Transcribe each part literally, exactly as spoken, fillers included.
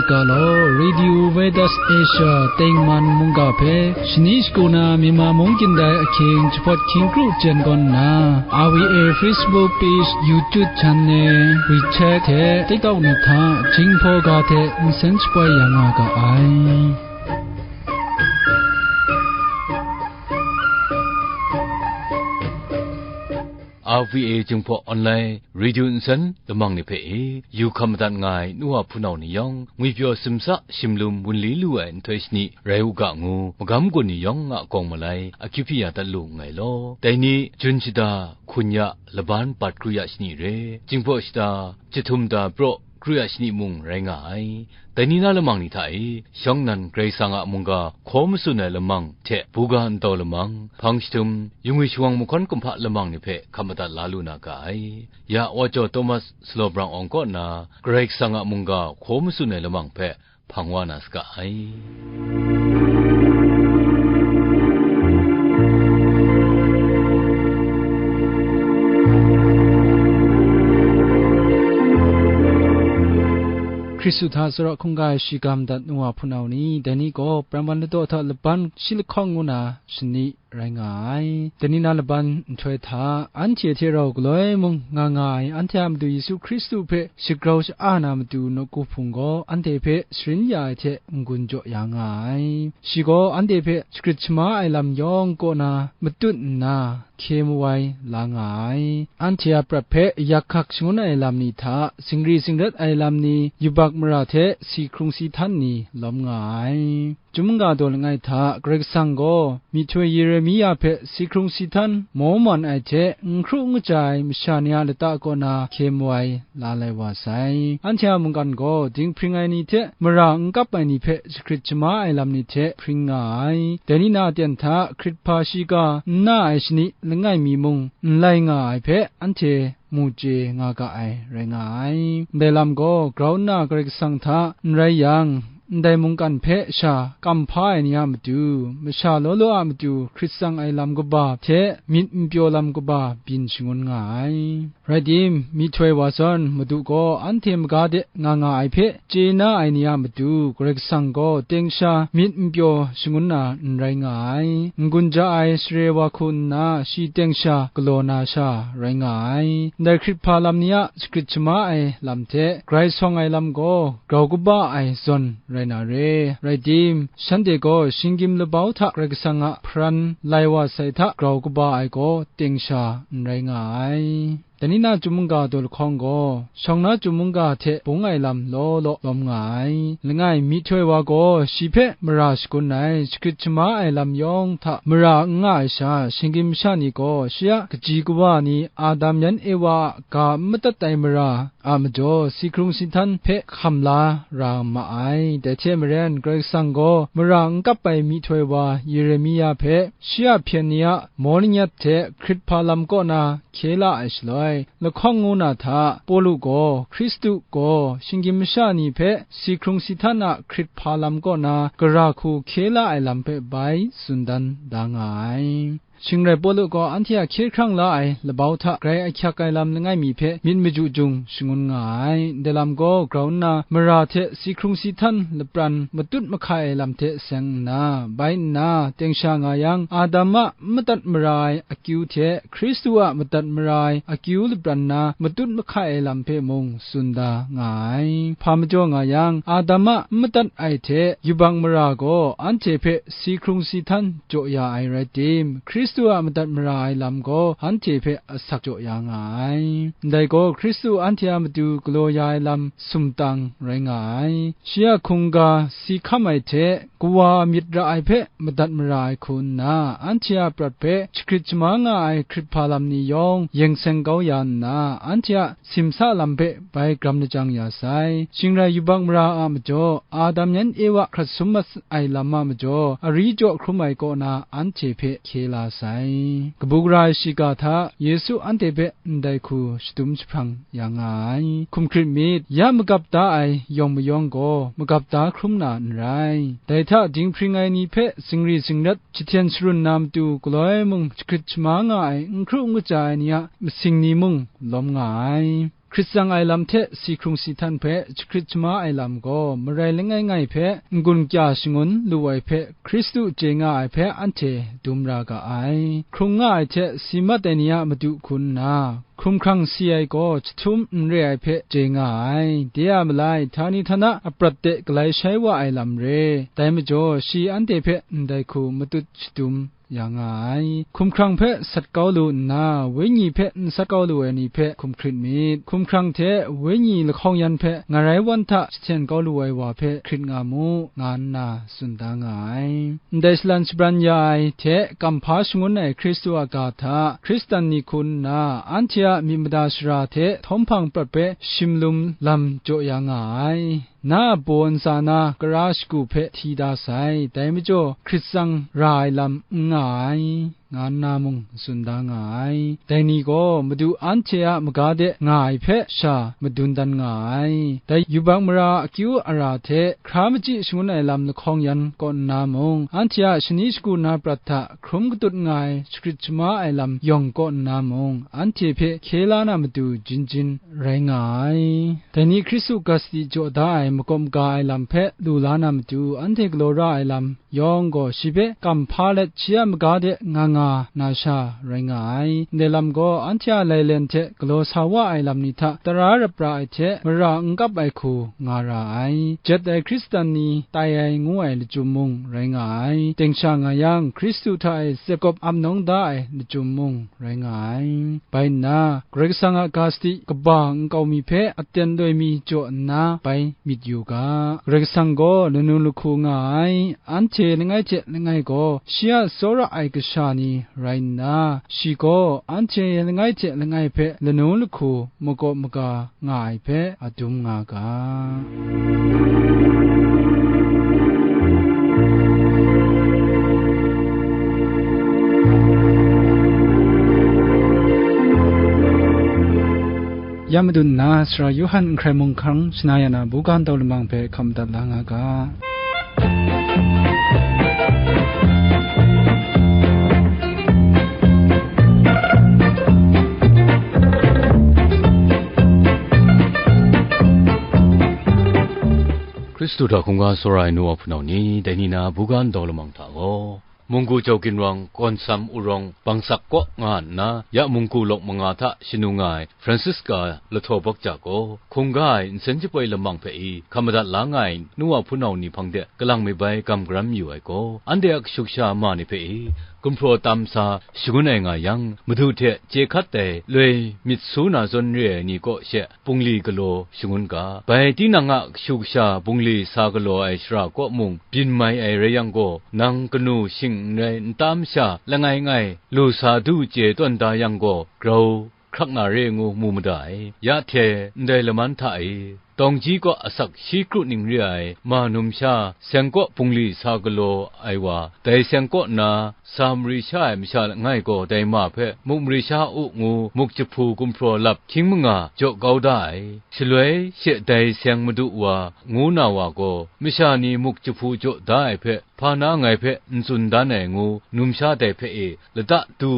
Ga law, Radio Veritas Asia tengman mungga hpe shani shagu na Myanmar mung kyindai ahkying jahpawt hkying kru jen gawn nna, R V A Facebook page, YouTube channel, WeChat hte TikTok ni hta Jinghpaw ga hte nsen shapoi ya nga ga ai. R V A Jinghpaw Online Radio nsen lamang ni hpe e, yu hkam madat nga ai nu wa hpunau ni yawng, ngwipyaw simsa shimlum wunli lu ai nhtoi shani rai u ga ngu, magam gun ni yawng a kawng malai akyu hpyi ya dat lu nngai law. Dai ni, Jun shada, hkun ya, laban bat kru ya shani re, Jinghpaw shada, jahtum da praw kru ya shani mung rai nga ai. Dai ni na lamang ni hta e, shawng nnan Karai Kasang a mungga hkaw matsun ai lamang hte buga ntau lamang, hpang jahtum, yungwi shawang mahkawn kumhpa lamang ni hpe hkam madat la lu na ga ai. Ya Wajaw Thomas Slow Brang Awng kaw na Karai Kasang a mungga hkaw matsun ai lamang hpe hpang wa na saga ai. Hkristu hta tsawra hkungga ai shiga madat nu wa hpunau ni, dai ni gaw pran wan ladaw hta laban shi lahkawng ngu na shani rai nga ai. Dai ni na laban nhtoi hta, anhte hte rau galoi mung nga nga ai, anhte a Madu Yesu Hkristu hpe shagrau sha-a na matu nawku hpung gaw, anhte hpe sharin ya ai hte n-gun jaw ya nga ai. Shi gaw anhte hpe shagrit shama ai lam yawng kaw na matut nna, hkye mawai la nga ai. Anhte a prat hpe yak hkak shangun ai lam ni hta, singri singrat ai lam ni, yubak mara hte si hkrung si htan ni lawm nga ai. Chyum mungga daw langai hta, Karai Kasang gaw myihtoi Yeremia hpe si hkrung si htan maw man ai hte, n hkru n kaja ai masha ni a lata kaw na hkye mawai la lai wa sai. Anhte a mungkan gaw dinghpring ai ni hte mara n kap ai ni hpe shagrit shama ai lam ni hte hpring nga ai. Dai ni na aten hta, hkrit hpa shiga n na ai shani langai mi mung n lai nga ai hpe, anhte mu chye nga ga ai rai nga ai. Ndai lam gaw grau nna Karai Kasang hta n rai yang, ndai mungkan hpe sha kam hpa ai ni a matu, masha law law a matu hkrit tsang ai lam kaba hte myit n pyaw lam kaba byin shangun nga ai. Rai tim, myihtoi wa zawn Madu gaw anhte maga de nga nga ai hpe chye na ai ni a matu, Karai Kasang gaw teng sha myit n pyaw shangun na n rai nga ai. N-gun ja ai share wa hku nna, shi teng sha galaw na sha rai nga ai. Ndai hkrit hpa lam ni a shagrit shama ai lam hte grai sawng ai lam gaw grau kaba ai zawn rai na re. Rai tim, shanhte gaw shinggyim labau hta Karai Kasang a hparan lai wa sai hta grau kaba ai gaw teng sha n rai nga ai. Dai ni na Chyum mungga daw lahkawng gaw, shawng na Chyum mungga hte bung ai lam law law lawm nga ai. Langai, myihtoi wa gaw shi hpe mara shagun ai, shagrit shama ai lam yawng hta mara n nga ai sha, shinggyim masha ni gaw shi a kaji kawa ni, Adam yan Ewa a ga n madat ai mara a majaw, si hkrung si htan hpe hkam la ra ma ai. Dai hte maren, Karai Kasang gaw mara n kap ai myihtoi wa Yeremia hpe, shi a hpyen ni a maw lanyat hte hkrit hpa lam kaw na hkye la ai shaloi, lahkawng ngu na hta, Pawlu gaw Hkristu gaw shinggyim masha ni hpe si hkrung si htan a hkrit hpa lam kaw na gara hku hkye la ai lam hpe bai tsun dan da nga ai. Shing rai Pawlu gaw anhte a hkye hkrang la ai labau hta grai ahkyak ai lam langai mi hpe myit maju jung shangun nga ai. Ndai lam gaw grau nna mara hte si hkrung si htan lapran matut mahkai ai lam hte seng nna, bai nna, teng sha nga yang, Adam a n madat mara ai akyu hte Hkristu a madat mara ai akyu lapran na matut mahkai ai lam hpe mung tsun da nga ai. Hpa majaw nga yang, Adam a n madat ai hte yubak mara gaw anhte hpe si hkrung si htan jaw ya ai rai tim, Hkristu a madat mara ai lam gaw anhte hpe asak jaw ya nga ai. Ndai gaw Hkristu anhte a matu galaw ya ai lam sumtang rai nga ai. Shi a hkungga si hkam ai hte, kawa a myit ra ai hpe madat mara ai hku nna, anhte a prat hpe shagrit shama nga ai hkrit hpa lam ni yawng yeng seng kau ya nna, anhte a simsa lam hpe bai gram lajang ya sai. Shing rai yubak mara a majaw, Adam yan Ewa hkrat sum mat ai lam a majaw, ari jaw hkrum ai kaw na anhte hpe hkye la sai. Kabu gara ai shiga hta Yesu anhte hpe ndai hku shadum jahprang ya nga ai. Hkum hkrit myit, ya magap da ai yawng mayawng gaw magap da hkrum na n rai. Dai hta dinghpring ai ni hpe zingri zingrat jahten sharun na matu galoi mung shagrit shama nga ai n hkru n kaja ai ni a masing ni mung lawm nga ai. Hkrit tsang ai lam hte si hkrung si htan hpe jahkrit jama ai lam gaw marai langai ngai hpe n-gun kya shangun lu ai hpe Hkristu chye nga ai hpe anhte dum ra ga ai. Hkrung nga ai hte si mat ai ni a madu hku nna, hkrung hkrang si ai gaw jahtum n re ai hpe chye nga ai. De a malai, htani htana aprat de galai shai wa ai lam re. Dai majaw, shi anhte hpe ndai hku matut shadum ya nga ai. Hkumhkrang hpe sat kau lu nna, wenyi hpe n sat kau lu ai ni hpe hkum hkrit myit. Hkumhkrang hte wenyi lahkawng yan hpe ngarai wan hta jahten kau lu ai wa hpe hkrit nga mu, nga nna tsun da nga ai. Ndai shalan shabran ya ai hte kamhpa shangun ai Hkristu a ga hta Hkristan ni hku nna, anhte a myit mada sara hte htawm hpang prat hpe shimlum lam jaw ya nga ai. Na a baw ntsa na kara shagu hpe hti da sai, dai majaw hkrit tsang ra ai lam n nga ai, nga nna mung tsun da nga ai. Dai ni gaw Madu anhte a maga de nga ai hpe sha madun dan nga ai. Dai yubak mara a akyu ara hte hkra machyi shangun ai lam lahkawng yan kaw nna mung, anhte a shani shagu na prat hta hkrum katut nga ai, shagrit shama ai lam yawng kaw nna mung, anhte hpe hkye la na matu jin jin rai nga ai. Dai ni Hkristu ga sadi jaw da ai makawp maga ai lam hpe lu la na matu, anhte galaw ra ai lam yawng gaw shi hpe kam hpa let, shi a maga de nga nga na sha rai nga ai. Ndai lam gaw anhte a lailen hte galaw sa wa ai lam ni hta tara rap ra ai hte mara n kap ai hku nga ra ai. Jet ai Hkristan ni tai ai ngu ai lachyum mung rai nga ai. Teng sha nga yang, Hkristu hta e Yakop ap nawng da ai lachyum mung rai nga ai. Bai nna, Karai Kasang a ga sadi kaba nkau mi hpe aten loi mi jaw nna bai myit yu ga. Karai Kasang gaw lanu lahku nga ai, anhte langai hte langai gaw shi a tsawra ai kasha ni rai nna, shi gaw anhte langai hte langai hpe lanu lahku makawp maga nga ai hpe a dum nga ga. Ya madun nna, Sara Yawhan n hkrai mung hkang shana ya na buga ntau lamang hpe hkam madat la nga ga. Hkristu hta hkungga tsawra ai nu wa hpunau ni, dai ni na buga ntau lamang hta gaw, munggu jau ginwang, gawnsam urung, bangsak kaw nga nna, ya munggu lawk manga hta shanu nga ai Francisca lahtaw bakja gaw, hkungga ai nsen jaboi lamang hpe i hkam madat la nga ai nu wa hpunau ni hpang de kalang mi bai gam garam yu ai gaw, anhte a kashu kasha ma ni hpe i gumhpraw tam sa shangun ai nga yang, Madu hte chye hkat ai loi myit su na zawn re ai ni kaw she bungli galaw shangun ga. Bai tinang a kashu kasha bungli sa galaw ai shara kaw mung byin mai ai rai yang gaw, nang kanu shing n rai, nta masha langai ngai lu sa du chye tawn da yang gaw, grau hkrak na re ngu mu mada ai. Ya hte ndai laman hta e, Tawngji kaw asak shi kru ning re ai ma numsha seng kaw bungli sa galaw ai wa, dai seng kaw na sa mari sha ai masha langai gaw dai ma hpe muk mari sha u ngu, muk jahpu gumhpraw lap hkying manga jaw kau da ai. Shaloi she dai seng madu wa ngu na wa gaw, masha ni muk jahpu jaw da ai hpe hpa na ngai hpe n tsun dan ai ngu, numsha dai hpe e lata du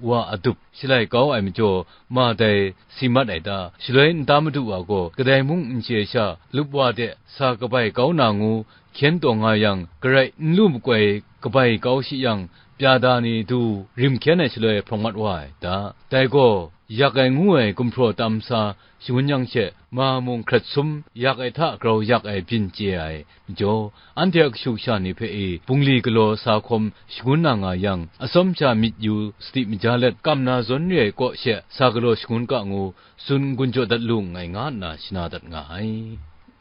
wa adup shalai kau ai majaw, ma dai si mat ai ta? Shaloi nta madu wa gaw kadai mung n chye sha, lup wa de sa kabai kau na ngu, hkyen taw nga yang, garai n lu makoi kabai kau shi yang, pya da ni du rim hkyen ai shaloi hprawng mat wa ai ta? Dai gaw, yak ai ngu ai gumhpraw tam sa shangun yang she, ma mung hkrat sum yak ai hta grau yak ai byin chye ai majaw, anhte a kashu kasha ni hpe e bungli galaw sa hkawm shangun na nga yang, atsawm sha myit yu sadi maja let, kam na zawn re ai kaw she sa galaw shangun ga ngu, tsun n-gun jaw dat lu nngai, nga nna shana dat nga ai.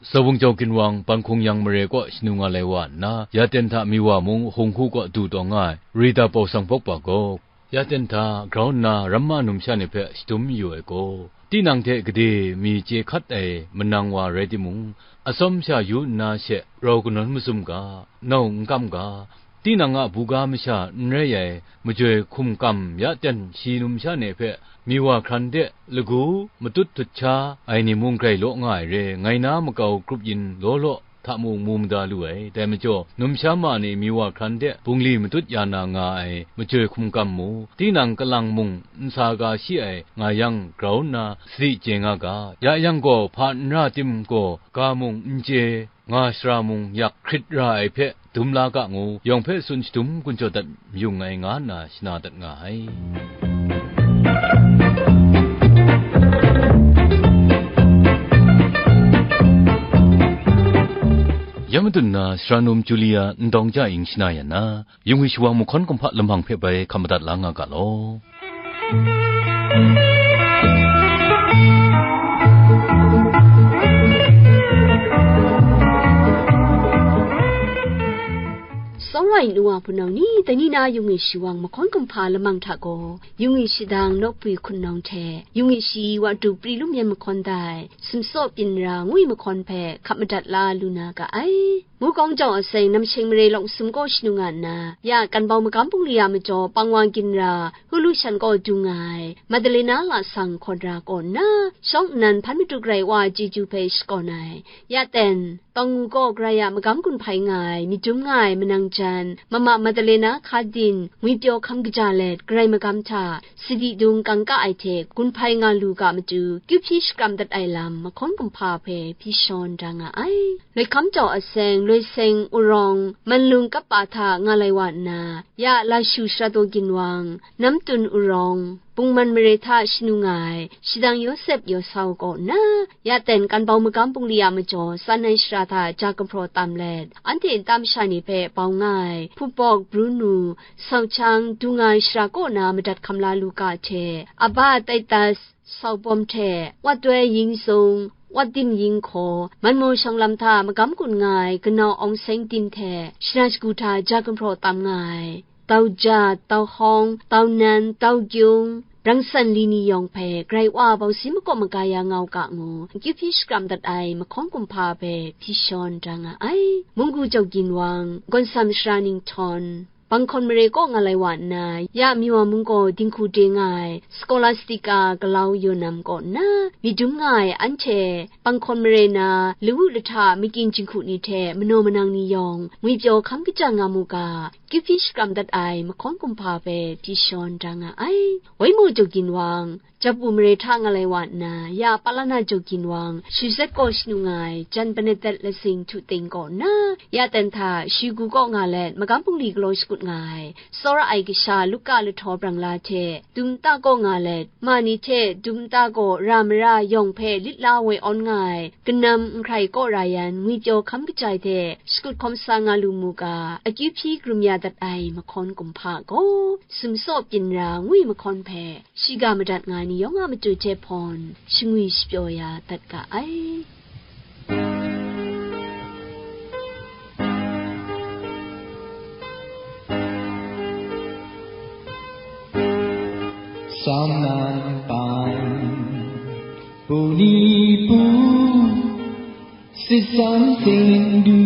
Sawung jau ginwang, ban hkung yang mare kaw shanu nga lai wa nna, ya ten hta mi wa mung hung hku kaw du taw nga ai, Rita Pausang Pawkpa gaw, ya ten hta grau nna ramma numsha ni hpe shadum mayu ai gaw, tinang hte gade mi chye hkat ai manang wa rai timung, atsawm sha yu nna she rau kanawn mazum ga, nau n kam ga, tinang a buga masha n rai ai majoi hkum kam ya ten shi numsha ni hpe mi wa hkran de lagu matut tut sha ai ni mung grai law nga ai re, ngai na makau grup yin law law hta mung mu mada lu ai. Dai majaw, numsha ma ni mi wa hkran de bungli matut ya na nga ai majoi hkungkam mu, tinang kalang mung n sa ga shi ai nga yang grau nna sadi chye nga ga, ya yang gaw hpa n ra tim gaw, ga mung n chye, nga shara mung yak hkrit ra ai hpe dum la ga ngu, yawng hpe tsun shadum gun jaw dat mayung ai nga nna shana dat nga ai. Ya madun na, sara num Julia Ndawng Ja Ing shana yan na, Yung wi shawang mahkawn kumhpa lamang hpe bai hkam madat la nga ga law. Tsawra ai nu wa hpunau ni, dai ni na yung wi shawang mahkawn kumhpa lamang hta gaw, yung wi shadang nawpwi hkun nawng hte, yung wi shi wa du pri lu myen mahkawn dai, sumsaw byin ra ngwi mahkawn hpe hkap madat la lu na ga ai. Mukawng jau aseng namsheng mare lawng sum kaw shanu nga nna, ya Kanbau magam bungli a majaw pangwang ginra, hulu shan kaw dung nga ai, Madalena lasang hkawn ra kaw nna, shawng nnan hpan madu garai wa a chyeju hpe shakawn ai, ya ten, Tawngngu kaw Karai a magam gun hpai nga ai, myit dum nga ai manang jan, Mama Madalena Khadin, ngwipyaw hkam kaja let, Karai magam hta, sadi dung kangka ai hte gun hpai nga lu ga matu, kyu hpyi shakram dat ai lam, mahkawn kumhpa hpe hpyi shawn da nga ai. Loi hkam jau aseng, loi seng urawng, manlung kap pa hta nga lai wa nna, ya Lashu Sarato ginwang, Namtun urawng, Bungman mare hta shanu nga ai, shadang Yawsep Yawsau kaw nna, ya ten Kanbau magam bungli a majaw, tsan ai shara hta ja gumhpraw tam let, anhte nta masha ni hpe bau nga ai, Hpupawk, Brunu, Sauchang, du nga ai shara kaw na madat hkam la lu ga hte, Aba Taitas, Saubawm hte, Watdoi Yingzung, Watdim Yinghkaw, Manmaw shawng lam hta magam gun nga ai, kanau Awng Seng Din hte, shana shagu hta ja gumhpraw tam nga ai, Tauja, Tauhawng, Taunan, Taugyung, Rangsan Li ni yawng hpe, Karai Wa a bausi makaw maga ya nga u ga ngu, akyu hpyi shakram dat ai mahkawn kumhpa hpe hpyi shawn da nga ai. Munggu jau ginwang, Gawnsam Sara Ninghtawng, Banghkawn mare kaw nga lai wa nna, ya Miwa mung gaw dinghku de nga ai, Scholastica Galau Yawnam kaw nna, myit dum nga ai anhte, Banghkawn mare na, lawu lahta makyin jinghku ni hte manaw manang ni yawng, ngwipyaw hkam kaja nga mu ga, kyu hpyi shakram dat ai mahkawn kumhpa hpe hpyi shawn da nga ai. Waimaw jau ginwang, Japu mare hta nga lai wa nna, ya Palana jau ginwang, Shuzet kaw shanu nga ai, Jan Banetet lasing htu ting kaw nna, ya ten hta, Shigu kaw nga let, magam bungli galaw shakut nga ai, tsawra ai kasha Luka lahtaw brang la hte, dum nta kaw nga let, ma ni hte dum nta kaw ra mara yawng hpe lit la woi awn nga ai, kanam nhkrai kaw ra yan, ngwipyaw hkam kajai hte, shakut hkawm sa nga lu mu ga, akyu hpyi krum ya dat ai mahkawn kumhpa gaw, sumsaw byin ra ngwi mahkawn hpe, shiga madat nga ai ni yawng a matu hte hpawn, shangwi shapyaw ya dat ga ai. Sam nan pan, pu ni pu, sitsan sing du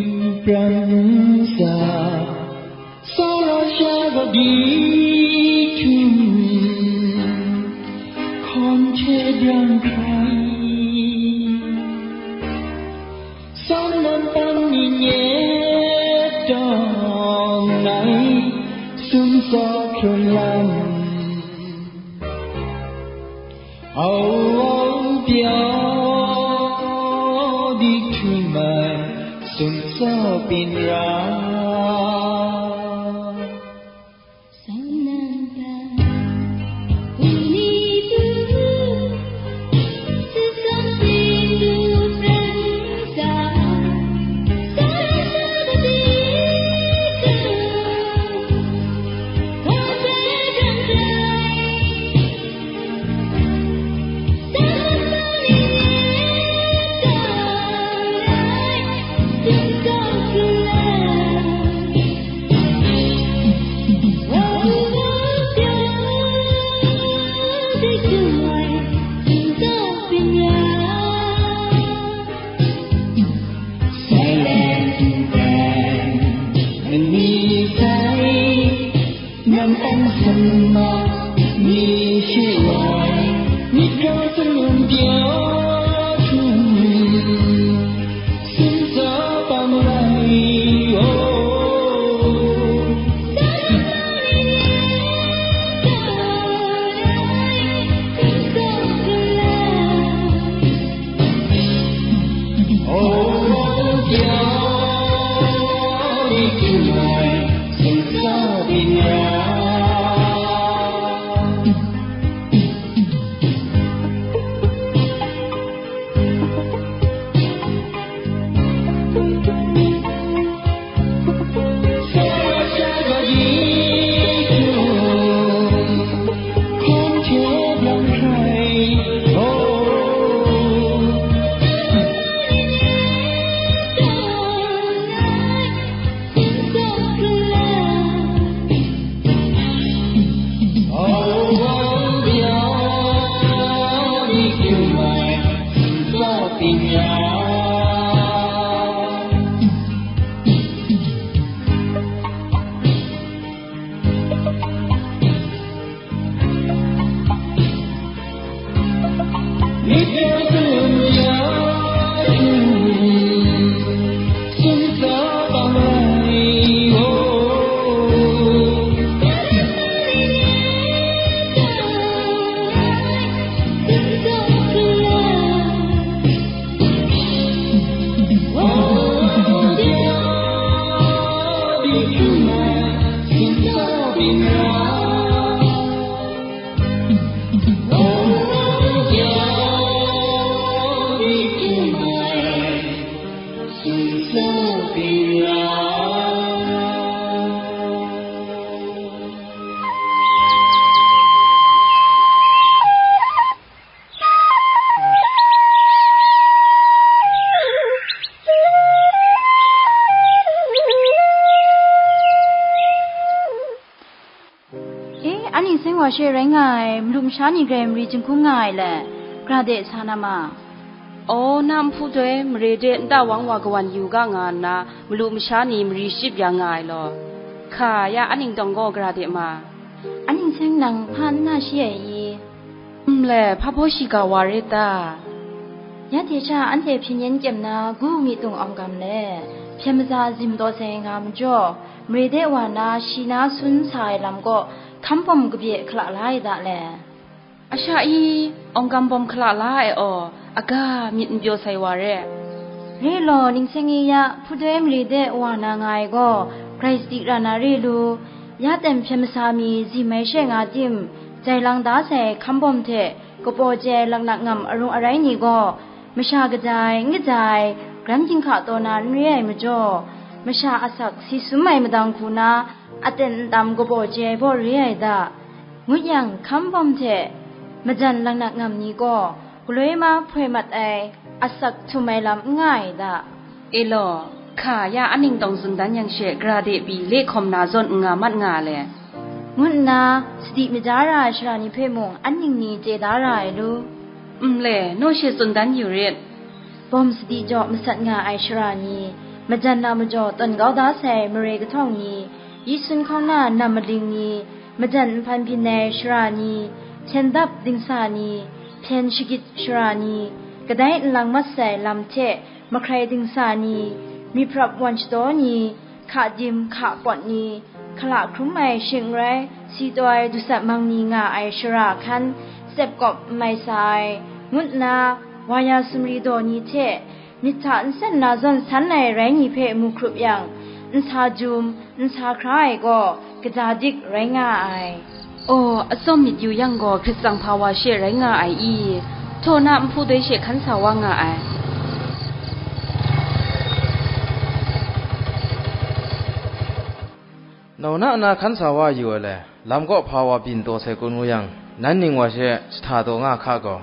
pran sa, Sara sha ga di htum, hkawn hte brang hkrai. San nan pan ni nye dawng nai, sumsaw hkrun lam. Au, au, pyaw di htum ai, sumsaw byin ra. Nampan sama ni shi wai, ni kau sung pyaw htum, sumsaw pam E, anhte seng wa she rai nga ai, malu masha ni grai mari jinghkung nga ai le, gra de sa na ma. Aw, na nhpu doi mare de nta wang wa kawan yu ga nga nna, malu masha ni mari shayip ya nga ai law, hka ya, anhte dawng gaw gra de ma. Anhte seng nang hpa n na shi ai i? Nle, hpa baw shiga wa re ta? Ya hte sha anhte hpyen yen kyem na gu mi tung awng gam le, hpyen maza zim taw sai nga majaw, mare de wa na shi na sun sa ai lam kaw hkam bawm kabye hkala la ai da le. A sha i, awng gam bawm hkala la ai aw, aga myit n pyaw sai wa re. Re law, ning seng i ya, hpudoi mare de wa na nga ai gaw, grai sadi ra na re lu, ya ten hpyen masa mi zim ai she nga tim, jai lang da sai hkam bawm hte, kapaw chye ai laknak ngam arung arai ni gaw, masha kaja ai, n kaja ai, garam ginhka taw na n re ai majaw, masha asak si sum ai madang hku na, aten ntam kapaw chye ai baw re ai da. Ngut yang, hkam bawm hte majan laknak ngam ni gaw, galoi ma hpoi mat ai, asak htum ai lam n nga ai da. E law, hka ya, anhte tawng tsun dan yang she, gara de pyi le hkawm na zawn n nga mat nga le, ngu nna sadi maja ra ai sara ni hpe mung an ning ni chye da ra ai lu. Nle, naw she tsun dan yu rit. Bawm sadi jaw masat nga ai sara ni, majan na majaw tawn kau da sai mare kahtawng ni, yi sun hkawng na nam maling ni, majan nhpan byin ai sara ni, hpyen dap dingsa ni, hpyen shagit sara ni, kadai nlang mat sai lam hte mahkrai dingsa ni, myit prap wan shadaw ni, hka dim hka pawt ni, hkala hkrum ai shing n rai, si taw ai dusat mang ni nga ai sara hkan, tsep kawp n mai sa ai, ngu nna, wa ya sumri daw ni hte, myit hta nsen na zawn san ai rai ni hpe mu hkrup yang, nsa jum, nsa hkra ai gaw, kaja dik rai nga ai. Aw, atsawm myit yu yang gaw, Hkrit tsang hpa wa she rai nga ai i? Htaw na nhpu doi she hkan sa wa nga ai. Nau na na hkan sa wa yu ai le, lam kaw hpa wa byin taw sai kun ngu yang, nan ning wa she jahta taw nga hka gaw.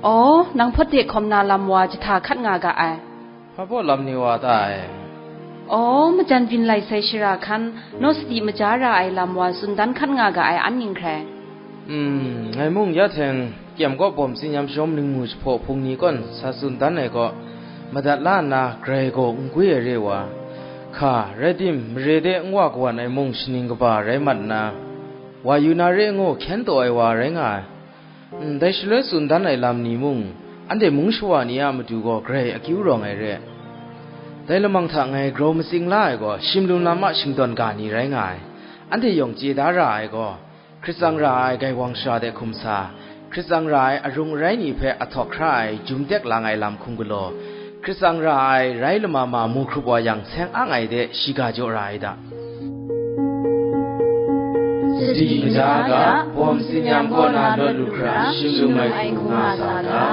Aw, nang hpawt de hkawm na lam wa jahta hkat nga ga ai. Hpa baw lam ni wa ta ai? Aw, majan byin lai sai sara hkan, naw sadi maja ra ai lam wa tsun dan hkat nga ga ai an ning hkrai. Mm, ngai mung ya hteng kyem kaw bawm tsinyam shawm ningmu jahpaw hpung ni kawn sa tsun dan ai kaw, madat la nna grai gaw n gwi ai re wa, hka, rai tim, mare de n wa kawan ai mung shaning kaba rai mat nna, wa yu na re ngu hkyen taw ai wa rai nga ai. Ndai shaloi tsun dan ai lam ni mung, anhte mung shawa ni a matu gaw grai akyu rawng ai re. Dai lamang hta ngai grau matsing la ai gaw, shimlun lam a shingdawn ga ni rai nga ai. Anhte yawng chye da ra ai gaw, Hkrit tsang ra ai gaiwang shara de hkum sa, Hkrit tsang ra ai arung arai ni hpe ahtawk hkra ai jum tek lang ai lam hkum galaw, Hkrit tsang ra ai rai lama ma mu hkrup wa yang, seng ang ai de shiga jaw ra ai da. Sadi kaja ga, bawm tsinyam kaw na lawt lu hkra, shing lu mai hku nga sa ga.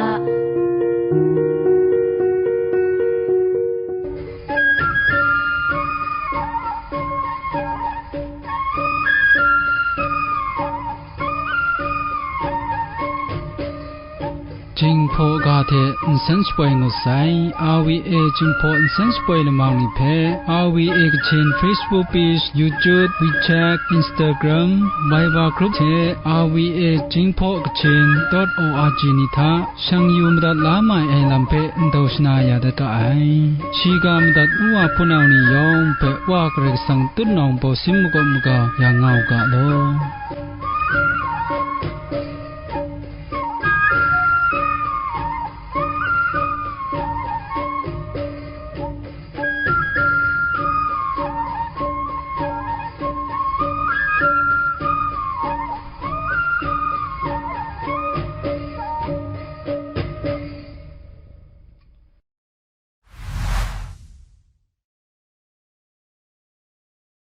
Jinghpaw ga hte nsen shapoi ngut sai, R V A Jinghpaw nsen shapoi lamang ni hpe, R V A Kachin Facebook page, YouTube, WeChat, Instagram, Viber group hte R V A Jinghpaw Kachin dot O R G ni hta shang yu madat la mai ai lam hpe ndau shana ya dat ga ai. Shiga madat u wa hpunau ni yawng hpe Wa Karai Kasang tutnawng baw sim makawp maga yang nga u ga law.